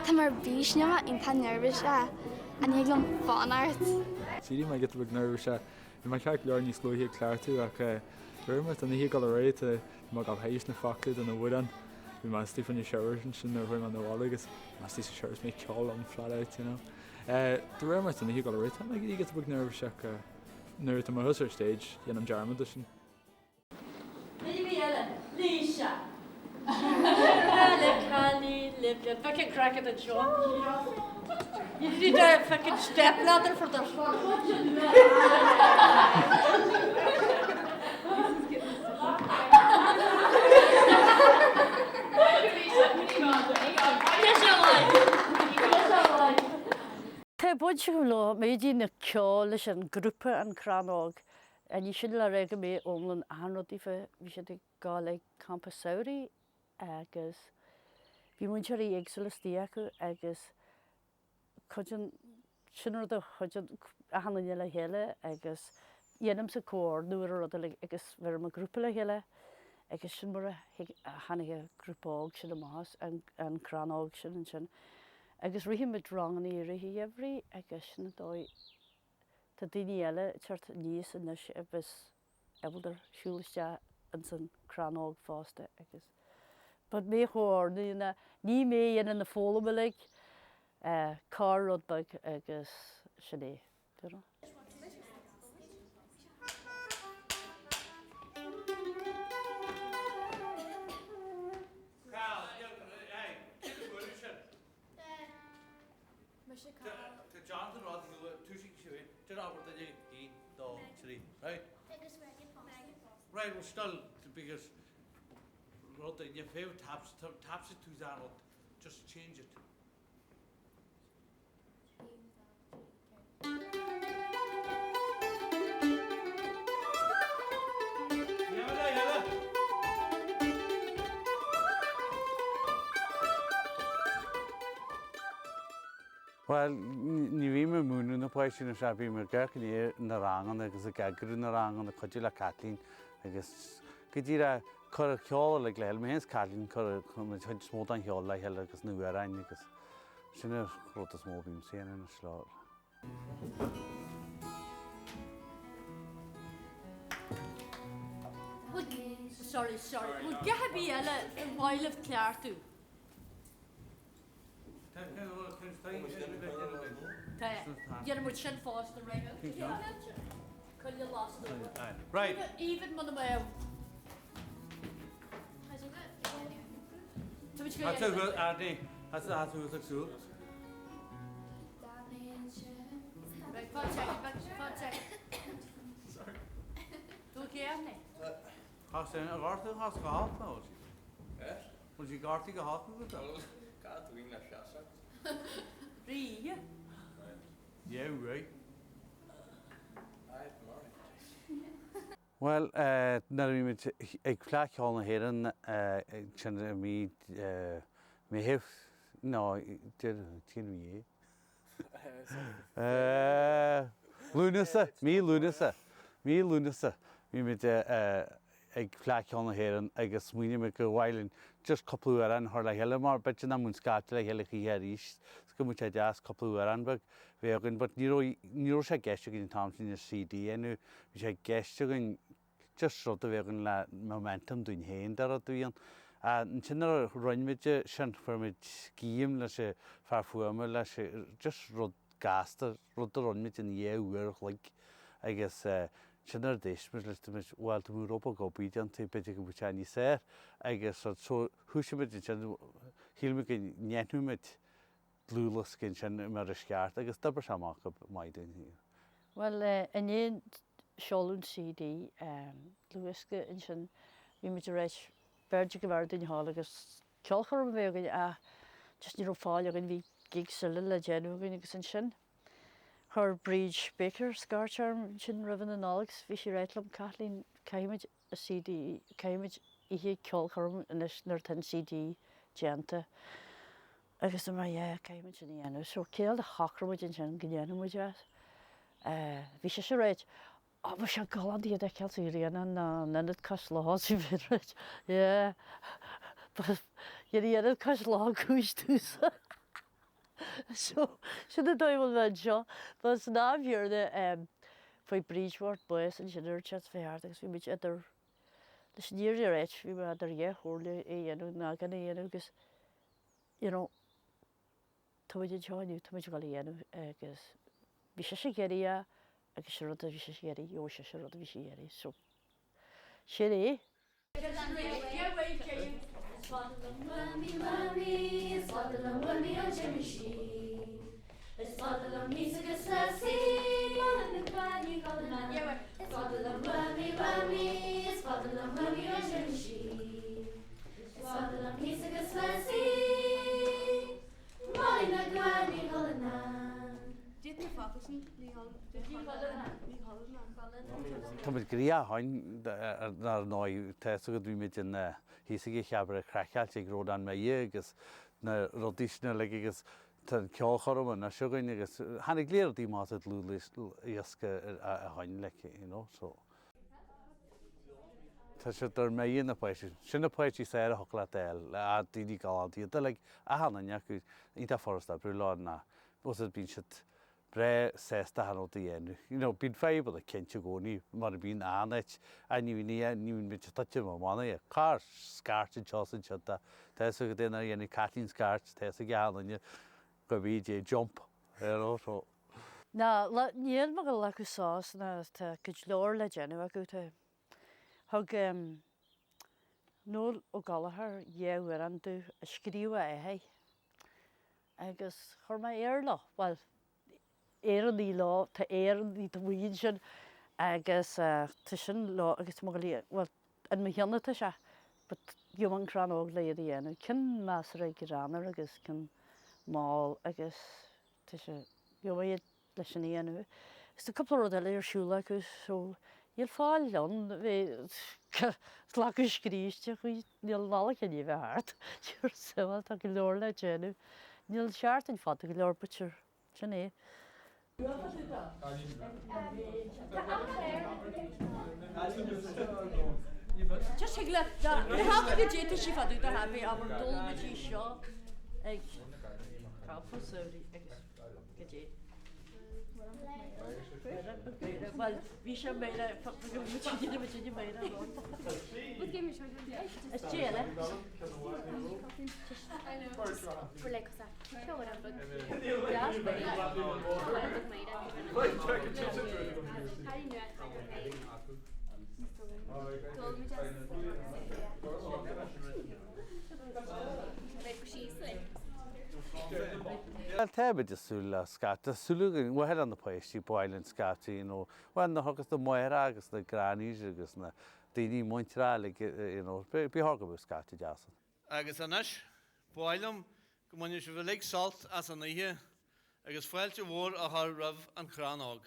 Tá mé ar bís, níl mé iontach neirbhíseach ach ní thig liom fanacht. D'éirigh mé giota beag neirbhíseach. Bhí mé ceart go leor níos luaithe ag cleachtadh ach de réir mar atá an oíche ag dul ar aghaidh tá mé ag dul théis na focla don amhrán. Bhí mé istigh fá choinne shower ansin nuair a chuaigh mé 'na bhaile agus mé istigh sa shower is mé ag ceol liom flat out, you know. De réir mar atá an oíche ag dul ar aghaidh tá mé ag éirí giota beag neirbhíseach nuair atá mé thuas ar stage dhéanaim dearmad de sin. Duine ar bith eile? Lisa. Le cailín le fucking craic anseo. You need a fucking step ladder for this. Tá baint agam leo, méidí na ceol leis an grúpa An Crann Óg. Ní sin le rá go mbeidh iomlán achan rud daofa, bhí siad ag gabháil ag campa samhraidh agus bhí múinteoirí éagsúla istigh acu agus cuideann, sin rud a chuideann achan duine le chéile agus dhéanaimse comhordú ar an rud uilig agus bheirim an grúpa le chéile agus sin mar a tháinig an grúpa óg sin amach as, an Crann Óg sin ansin. Agus rithimid ranganna i rith an gheimhridh agus sin an dóigh, tá daoine eile ag teacht aníos anois a bheas ábalta siúl isteach ins an Crann Óg fosta agus but mé a chomhordú ná ní mé a dhéanann na foghlaim uilig, corr rud beag agus sin é, do you know. Bhuel, ní bhím ag múineadh na páistí anois ach bím ag amharc i ndiaidh na ranganna agus ag eagrú na ranganna, cuidiú le Caitlín agus go díreach ag cur an cheol uilig le chéile. Mé féin is Caitlín, cuireann muid chuid is mó den cheol le chéile agus na hamhráin agus sin an rud is mó a bhímse a dhéanamh anois leo. Sorry, sorry. Bhfuil a dhath ar bith eile ar mhaith libh cleachtadh? Tá. Déanfaidh muid sin fosta, right? Coinnle lasta. Right. Even muna mbeadh. Tá tú ag súil. Tá sé ina ghortú as go halt nó bhfuil sí? Bhfuil sí gortaithe go halt agat? Rí. Yeah right. Bhuel, nuair a bhí muid ag Fleadh Cheoil na hÉireann sin i mí Meitheamh, nó cén mhí é? Lúnasa, mí Lúnasa, mí Lúnasa, bhí muid ag Fleadh Cheoil na hÉireann agus smaoinigh muid gur mhaith linn just cúpla amhrán a chur le chéile mar b'fhéidir nach mbeadh scaifte le chéile choíche arís is go mbeadh sé deas cúpla amhrán beag bheith againn but ní raibh ní raibh sé i gceist againn an t-am sin an CD a dhéanamh bhí sé i gceist againn just rud a bheith againn le momentum dúinn féin de rud a bhí ann. Ansin nuair a rinne muid é sin fuair muid scéim leis an fear fuaime leis just rud gasta, rud a rinne muid in dhá uair a chloig agus ansin nuair a d'éist muid leis dúirt muid bhuel tá rud beag oibre déanta b'fhéidir go mbeadh sé níos fearr agus rud so thoisigh muid ansin shíl muid go ndéanfadh muid dlúthdhiosca ansin mar is ceart agus d'oibrigh sé amach go maith dúinn. Bhuel i ndiaidh seoladh an CD dlúthdhiosca ansin bhí muid ag ráit b'fhéidir go mb'fhearr dúinn a ghabháil agus ceolchoirm a bheith againn ach just ní raibh fáil againn, bhí gigs eile le déanamh againn agus ansin chuir Bríd Baker scairt orm ansin roimh na Nollag 's bhí sí ag ráit liom, Kathleen, caithfidh muid an CD, caithfidh muid oíche ceolchoirm anois nuair atá an CD déanta agus dúirt mé yeah, caithfidh muid sin a dhéanamh. So cineál de shocraigh muid ansin go ndéanfadh muid é. Bhí sise ag ráit Ó, bheadh sé galánta iad a fheiceáil sa Ghrianán ná in Ionad Cois Locha sa bhí yeah. But dhéanfaidh Ionad Cois Locha cúis domhsa. So, sin an dóigh a bhfuil mé anseo. But san am chéanna, fuair Bríd Mhort bás ansin ar an tseachtain seo thart agus bhí muid idir, leis an fhírinne a ráit, bhí mé idir dhá chomhairle é a dhéanamh nó gan é a dhéanamh agus, you know, tá muid anseo inniu, tá muid ag dul a dhéanamh agus bhí sise ag iarraidh é agus sin rud a bhí sise ag iarraidh, gheobhaidh sise rud a bhí sí ag iarraidh. So, sin é. Tá muid gnoitheach ó shin ar ndóigh, tá fhios agat bhí muid in thíos ag an Chabaret Craiceáilte ag Rónán Maye agus na rudaí sin uilig agus tá an ceolchoirm anois againn agus tháinig léar rudaí amach sa dlúthdhiosca ó shin like you know so. Tá siad ar mire na páistí. Sin na páistí is fearr a thiocfadh leat a fháil, daoine galánta iad uilig, achan duine acu, iontach furasta oibriú leo ná bíonn siad breá sásta achan rud a dhéanamh. You know, bíonn fadhbanna cinnte i gcónaí, mar a bhíonn achan áit, ach ní bhíonn ní bhíonn muid ag titim amach é. Corr scairt anseo is ansiúd, tá fhios agat é nuair a dhéanfaidh Caitlín scairt, tá fhios ag achan duine go bhí Dé jump, you know, so. Ná, níl mé ag dul acu sos ná tá cuid leor le déanamh acu. Tá, thug Noel Ó Gallchóir dhá amhrán domh a scríobh a athair agus chuir mé aer leo, bhuel, Éireannaigh leo, tá Éireannaigh amuigh ansin agus tá sin leo agus tá mé ag dul, bhuel, in mo cheann atá sé, but gheobhaidh mé an Crann Óg le iad a dhéanamh. Ceann measartha greannmhar agus ceann mall agus Tá sé gheobhaidh iad leis an dhéanamh. Is tá cúpla rud eile ar siúl acu so níl fáil ann bheith glacadh scríste chuig níl an Nollaig i ndiaidh bheith thart. Sure so bhuel tá go leor le déanamh. Níl seachtain fada go leor but sure sin é. Just thig le na go dtéadfaidh sí fadú do happy abair dul go dtí seo ag campa samhraidh agus go dtí. Bhuel bhí sé méire méire Is déile. Bhuel, tá muid ag súil le scata, tá súil againn, bhuel, na páistí, ba mhaith linn scata, you know, bhuel, na agus na máithreacha agus na grannies agus na daoine muinteartha uilig, you know, ba chóir go mbeadh scata deas ann. Agus anois, ba mhaith liom go mbainfeadh sibh uilig sult as an oíche agus fáilte mhór a chur roimh An Crann Óg.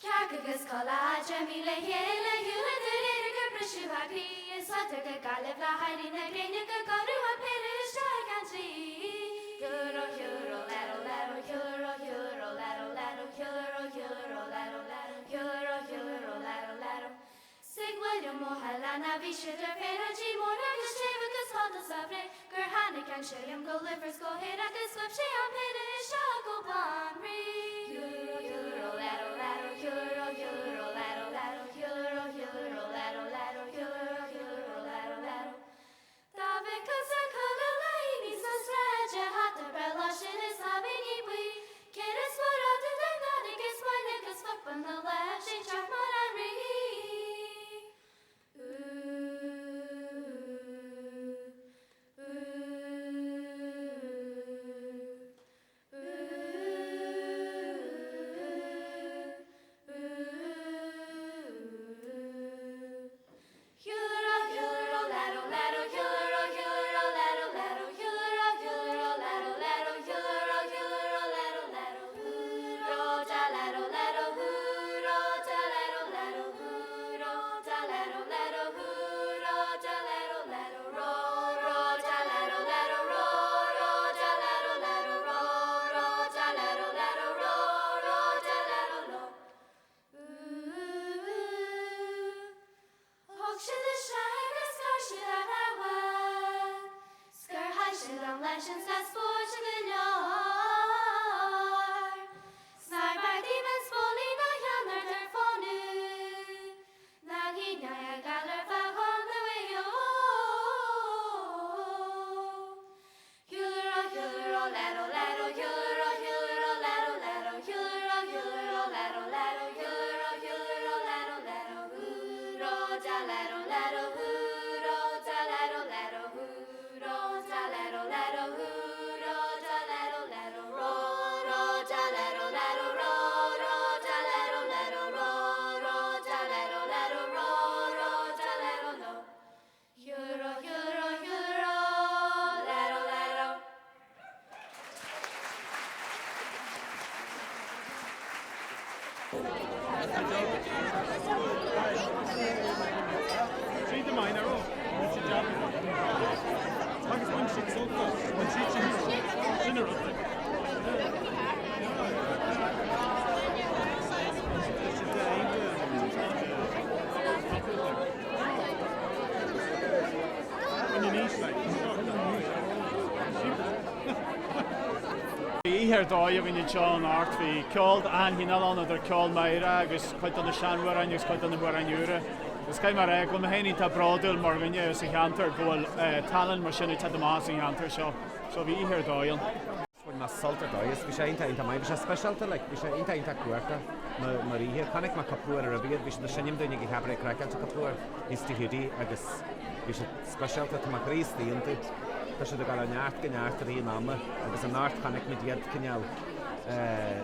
Cearc agus coileach d'imigh le chéile Shiúladar léir gur briseadh a gcroí Is chuadar go Gaillimh le héirí na gréine Go gcuireadh an péire isteach an dlí 'S ag William Ó hAileanna bhí siad ar phéire mór agus séimh agus fada sa bhré gur tháinig an sirriam go lúfar 's go haer agus scuab sé an péire isteach go Banrí. Dá bhfeictheá culaith léiní sna sráide hata breithlá sin is láimhíní buí Céard is mór de náid is maille agus fupa na lámh sin teach mar an rí. Ooh, ooh, ooh. oíche ar dóigh againn anseo anocht. Bhí ceol d'achan chineál ann, idir ceol meidhreach agus cuid de na seanamhráin agus cuid de na hamhráin úra. Is caithfidh mé a rá go bhfuil mé féin iontach bródúil mar dhuine sa cheantar go bhfuil tallann mar sin ag teacht amach as an cheantar seo. So bhí oíche ar dóigh ann. Bhain mé sult ar dóigh as. Bhí sé iontach iontach maith. Bhí sé speisialta like, bhí sé iontach iontach cumhachtach mar mar oíche. Chonaic mé cúpla uair roimhe iad. Bhí siad ag seinm dúinn ag an Chabaret Craiceáilte cúpla uair thíos Tigh Hiúdaí agus bhí siad speisialta. Tá mo chroí istigh iontu. Tá siad ag dul ó neart go neart i rith an ama agus anocht chonaic muid iad cineál eh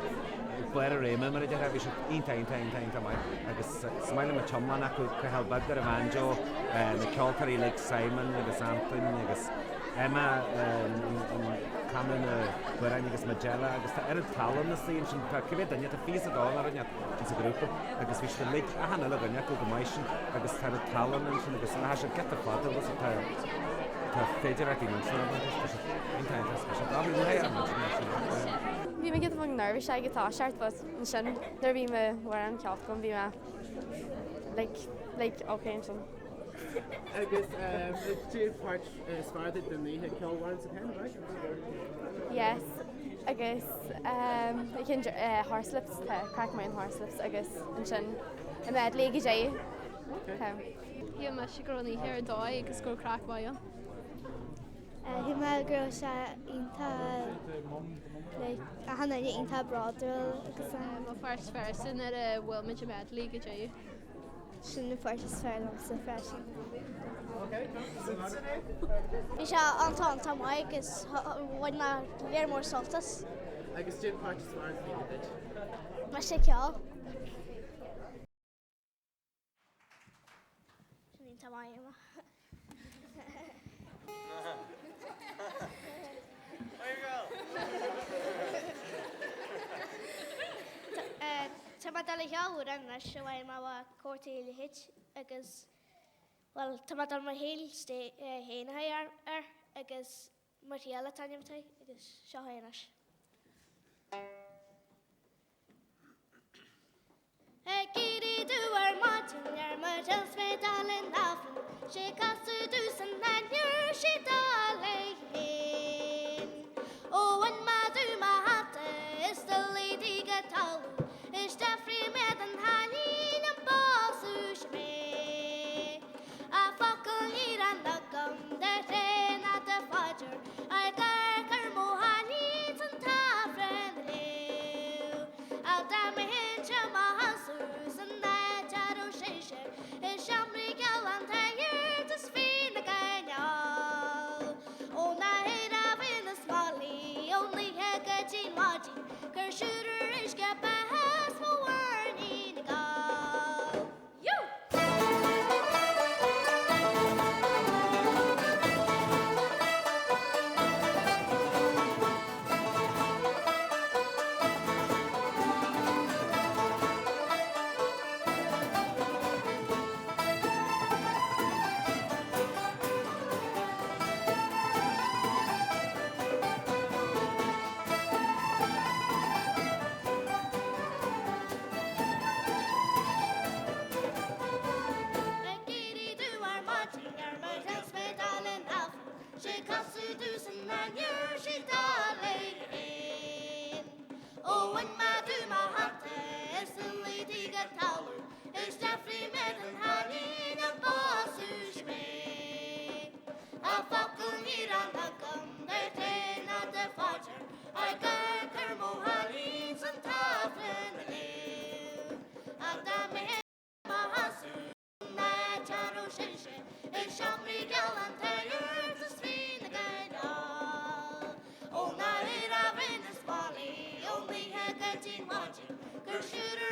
ag barr a réime mar a déarfá. Bhí siad iontach iontach iontach iontach maith agus is maith liom an t-iomlán acu, Cathal Beag ar an bhanjo, eh na ceoltóirí uilig Simon agus Antoin agus Emma ag canadh na n-amhrán agus Majella agus tá oiread tallann istigh ansin, tá cibé duine, tá 22 nó rud inteacht ins an ghrúpa agus bhí siad uilig, achan uile dhuine acu go maith sin agus tá oiread tallann ansin agus tá siad giota fada agus tá tá féidearthachtaí millteanach ann agus tá siad iontach iontach speisialta. Á bhí lúcháir orm ansin mar sin. Bhí mé giota beag nervous ag an toiseacht but ansin nuair a bhí m'amhrán ceolta agam bhí mé like like okay ansin. Agus cad é an pháirt is fearr duit den oíche, ceol amhráin sa pen, right? Yes, agus cinn Horslips, tá craic maith in Horslips agus ansin i medley go deireadh. Shíl mise go raibh an oíche ar dóigh agus go raibh craic mhaith ann. Shíl mé go raibh sé iontach like achan duine iontach bródúil agus. Mo pháirt is fearr nuair a bhuail muid i medley go deireadh. Sin an pháirt is fearr liomsa freisin. Bhí sé iontach iontach maith agus bhain mé léar mór sult as. Agus cad é an pháirt is fearr den oíche duit? Mise ag ceol. Sin iontach maith. Tá mé ag dul a cheol amhrán anois a bhfuair mé ó Comharthaí a Leithéid agus, bhuel, tá mé ag dul mo shaol féin a chur air agus Mo Thriail an t-ainm atá air agus seo é anois. Ag éirí domh ar maidin ar mo thriail 's mé dul in Aifreann, 'Sé casadh domh san ainnir 'sé dul léi féin. Ó bhain mé domh mo hata is do luigh di go talamh, Is d'fhiafraigh mé den chailín an bpósfadh sí mé. A focal ní raibh agam de thré ná de phaidir, Ar gur chuir mo chailín san t-Aifreann a léamh. Á dá mbeinnse mo sheasamh san áit a raibh sise i seomraí geal an tsaothair is bhí na gcoinneal. Ó na hÉireamh ina smalaí ón oíche go dtí maidin gur siúr uisce beatha 's mo mhuirnín ag gol. Ag éirí domh ar maidin ar mo thriail 's mé dul in Aifreann, 'Sé casadh domh san ainnir 'sé dul léi féin. Ó bhain mé domh mo hata is do luigh di go talamh, Is d'fhiafraigh mé den chailín an bpósfadh sí mé. A focal ní raibh agam de thré ná de phaidir, Ar gur chuir mo chailín san t-Aifreann a léamh. Ach dá mbeinn mo sheasamh san áit a raibh sise i seomraí geal an tsaothair is bhí na gcoinneal. Ó ná raibh ina smalaí ón oíche go dtí maidin gur siúr.